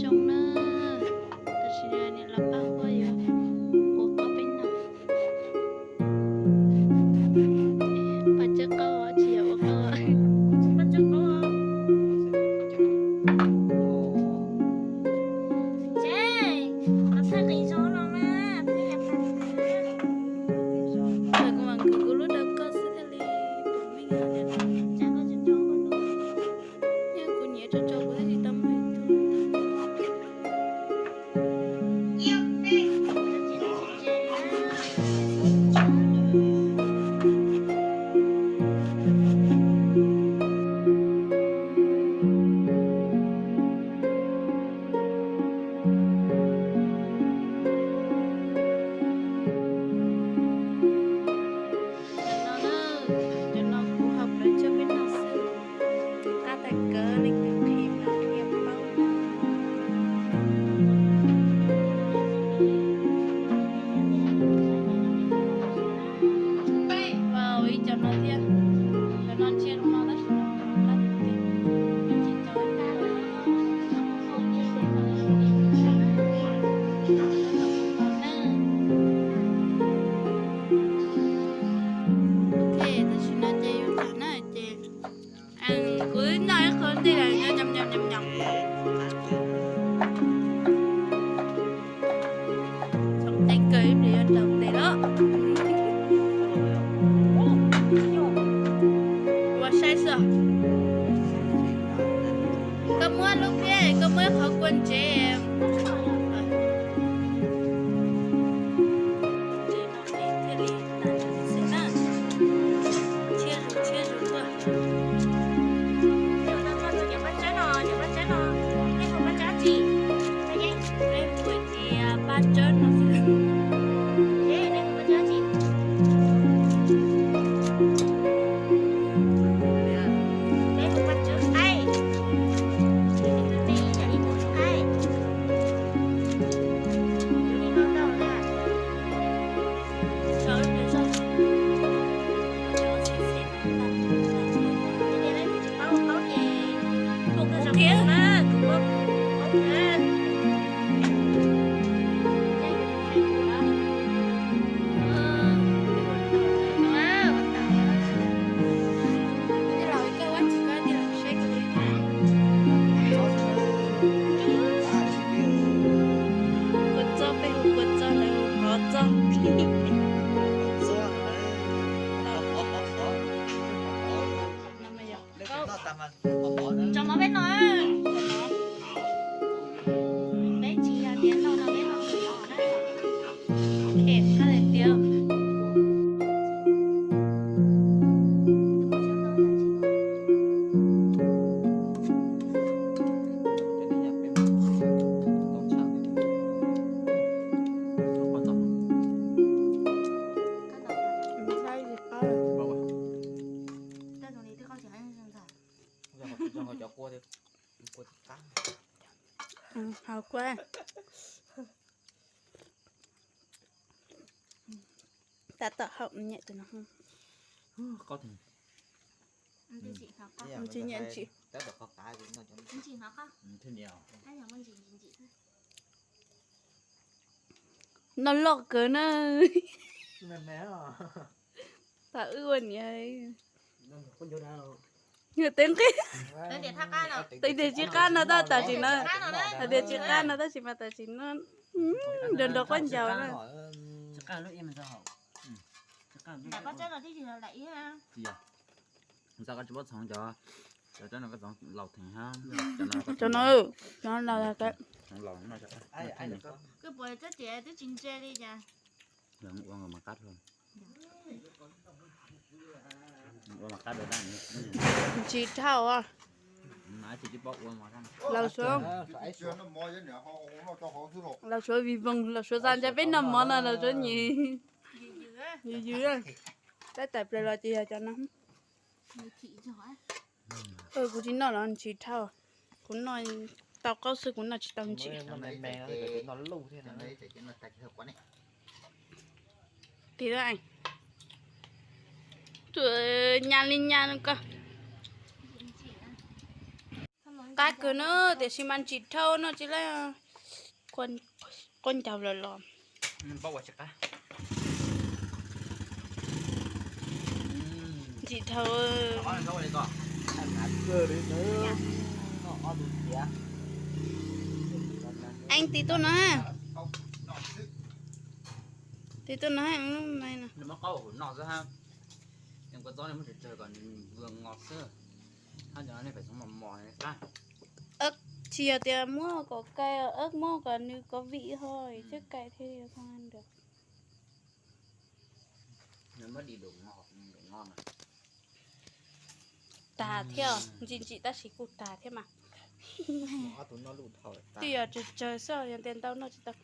Zoo na, tam sim no niam laus Paj Huab yuav ua qaub peb noj. Paj Tsawb qaub tsis yog ua qaub. Kuv mam kwv kuv lub rau koj xwb thiaj li pum meej. Yog kuv nyiam tso tso kuv thiaj li tau muaj ib tug. Cov no na, cov no kuv hau plawv tsawb peb noj xwb. Qab tag kawg li, kuv qhia mas qhia paub. Wow, ib cov no thiab. Cov no ntsia zoo no tab sis no qab tiag tiag. Ok, tam sim no ces yuav tham na ces kuv noj ib qho ntej los nyob nyob nyob nyob nyob. Txhoov teeb kawg ib pliag yuav raus tes lawm. Ua saib xwb. Koj muab lub pliab, koj muab ib qhov kua ntsev. Ntsev no thiaj li tas xwb na. Tshiab zus tshiab zus tuaj. Peb hu tias Paj Tsawb no xwb. Kua txob, peb hu kua txob, lawv hu qhov txob. Tso mov peb noj. Peb tsis yog tias noj no peb noj ntau na. Khem qab tiag tiag. Hau kua. Tab tom haum nyiam tus no. Ntsis nyiam ntsis. Noj loj kawg na. Tam wb ua niam. Yog teeb qig. Teeb tias tsis qab no tab tam sim no. Hais tias tsis qab no tab sis mas tam sim no nrov nrov quab ncaus na. Cov no, cov no laus, ntsis dhau. Laus suav, laus suav vij voog, laus suav xa ntsia peb noj mov no laus suav nyiam yws yws. Tab tais plaws los ces yog cov no. Kuv tsis noj los ntsis dhau. Kuv noj tau qaub xwb, kuv noj tsis tau ntsis. Tis nyas li nyas koj. Qab kawg na, tiam sis mas ntsim dhau no tsis laib. Quaj ncaug los los. Paub ua tsis qab. Ntsim dhau. Eeb, tiv tuaj no ha. Tiv tuaj no ha. Muab qaub hauv no xwb ha. Kua txob nej muab tsawg tsawg kom nws vwg ngo xwb. Hab cov no nej pem txhoov mos mos qab. Tsis yog tias muab kom kai, muab kom nws kov vim ho thiab kai thiab. Tag thiab, ntsim ntsim tab sis kuj tag thiab mas. Twb yog tsawg tsawg xwb, yog tias ntau noj tsis tau.